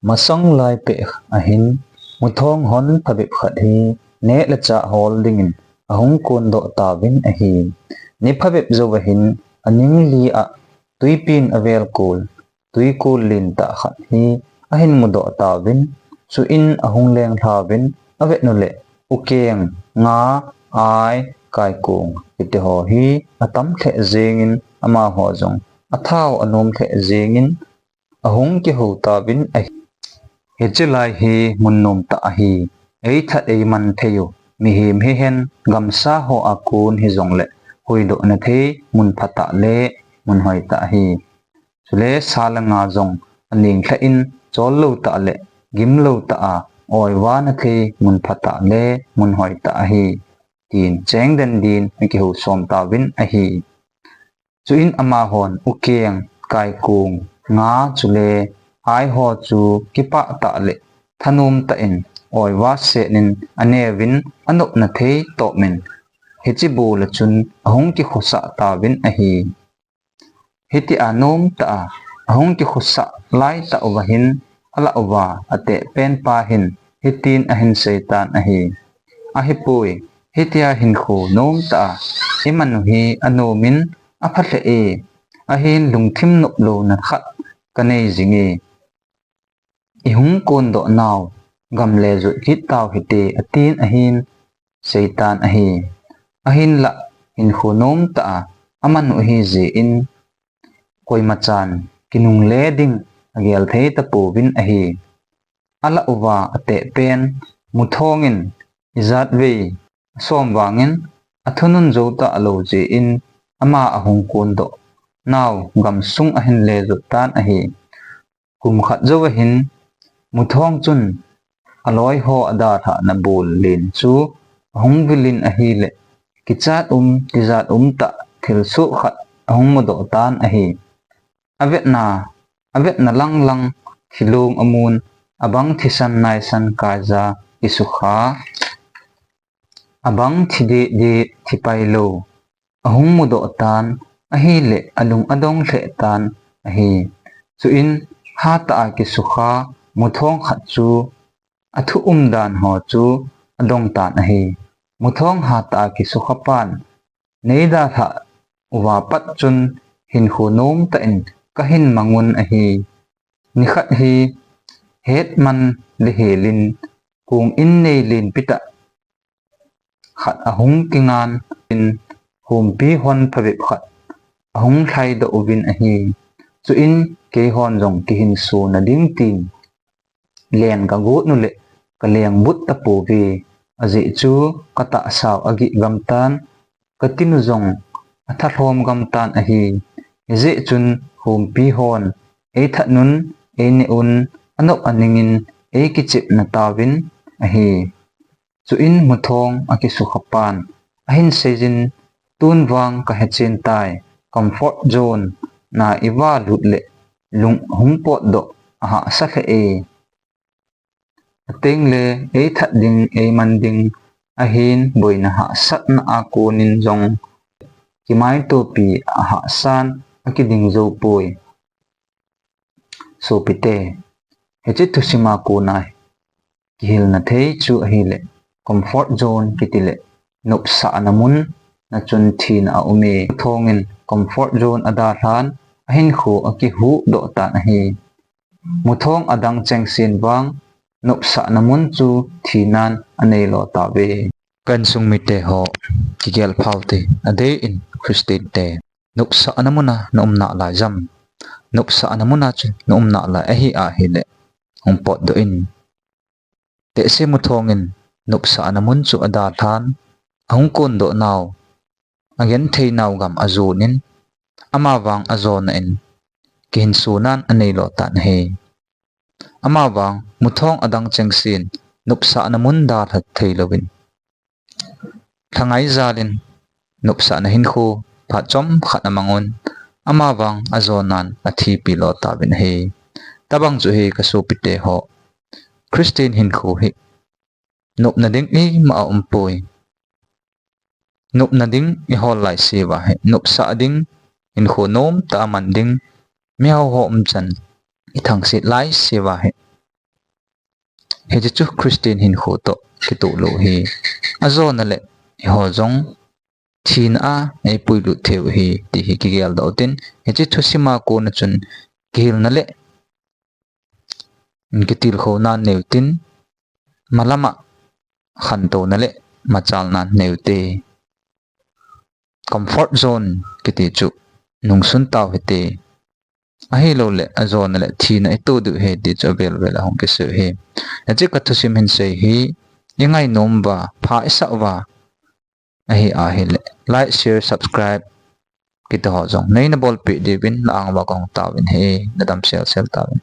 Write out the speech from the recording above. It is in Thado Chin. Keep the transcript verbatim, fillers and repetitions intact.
Masang lai peh ahin, Muthong hon phabep khat hi neh le chah hol dingin ahung kondoh tauvin ahi. Ni phabep jou ahin, aning li ah tuipin avel kol, tuikol lentah khat hi ahin mudoh tauvin, chuin ahung lenglhauvin, avet uleh ukeng, nga, ai, kaikong, hitiho hi atam lheh jengin, amaho jong athau anom lheh jengin, ahung kihou tauvin ahi. Hiche lai hi mun nomtah ahi. Eithat eiman theiyu mihem hihen, gamsa ho a kon hijongleh, huhdohna thei mun phatah le mun hoitah ahi. Chule sa le nga jong alenglhah in, chollou tah le gimlou tah a oivana thei mun phatah le mun hoitah ahi, tin chengden din akihou som tauvin ahi. Chuin amahon ukeng, kaikong, nga chule ai ho chu kipah tah le thanom tah in oiva setnin aneuvin, anopna thei topmin hiche bola chun ahung kikhosah tauvin ahi. Hitia nomtah a ahung kikhosah laitah uva hin, alah uva atehpen pa hin hitin ahin seitan ahi. Ahipoi, hitia hinkho nomtah a imanu hi anomin apha lheh e, ahin lungthim noplouna khat kanei jinge. Ihung kondoh nau gam le jot kit tau hite, atin ahin seitan ahi. Ahinlah hinkho nomtah a amanu ahijeh in koimachan kinungle ding agel thei tapouvin ahi. Alah uva atehpen Muthong in ijat vei asom vangin athunun jou talou jeh in, ama ahung kondoh nau gamsung ahin le jot tan ahi. Kum khat jou ahin, Muthong chun aloiho adalhahna bol len chu ahung vilin ahileh, kichat um, tijat umtah thilsoh khat ahung mudoh tan ahi. Avetna, avetna langlang thilong amun, abang thisan naisan kaija kisukha, abang thi dehdeh, thi pailou ahung mudoh tan ahileh, alung adong lheh tan ahi. Chuin hatah a kisukha Muthong khat chu athu umdan ho chu adong tan ahi. Muthong hatah a kisukha pan neidalhah uva pat chun hinkho nomtah in kahin mangun ahi. Nikhat hi hetman le helin kong in nei lenpi tah khat ahung kingan in, humpi hon phabep khat ahung lhaidoh uvin ahi. Chuin keihon jong kihinsona ding tin len kagot uleh kalengbut tapouve. Ajeh chu katahsau agih gamtan, katinu jong athalhom gamtan ahi. Hijeh chun humpi hon eithat nun, eineh un, anop aningin eikichepna tauvin ahi. Chuin Muthong akisukha pan ahin seijin, tun vang kahechen tai, comfort zone na iva lut leh lung hung potdoh ahahsa lheh e. Atengle eithat ding, eiman ding, ahin boina hahsatna a konin jong kimaitopi ahahsan akiding joupoi. Sopite, hiche thusima kona kihilna thei chu ahileh, comfort zone kitileh nopsahna mun na chun thina aume. Muthong in comfort zone adalhan, ahinkho akihuhdoh tan ahi. Muthong adang chengsen vang nopsahna mun chu thinan aneilo tauve. Ka insung mite ho, kigel phaute, adeh in Christian te, nopsahna muna naum nalai jam? Nopsahna muna chu naum nalai ahi ahileh, hung potdoh in. Tehse Muthong in nopsahna mun chu adalhan, ahung kondoh nau, agenthei nau gam ajonin, amavang ajona in kihinsonan aneilo tan ahi. Amavang Muthong adang chengsen nopsahna mun dalha theilouvin, lhangai jalin nopsahna hinkho phat chomkhat amangun, amavang ajonan athipilo tauvin ahi. Tobang chu hi kasopite ho, Christian hinkho hi nopna ding ima aumpoi. Nopna ding ihol laiseuva hi, nopsah ding, hinkho nomtah a man ding, mihao ho umchan ithangset laiseuva hi, Hiche chu Christian hinkho toh kitoh lou ahi. Ajona le eiho jong thina a eipuilut thei u ahi ti hi kigeldoh utin, hiche thusim a kona chun kihilna le kitilkhouna nei utin, malama khantouna le machalna nei ute. Comfort zone kiti chu nungsun tau hite. Ahilouleh ajona le thina itoh diu ahi ti chu avel vel a hung kisei u ahi. Hiche kathusim hinsei hi ingainom uva, pha isah uva ahi ahile like, share, subscribe kiti ho jong neina bolpeh diuvin na anga kahung tauvin ahi, nadam sel sel tauvin.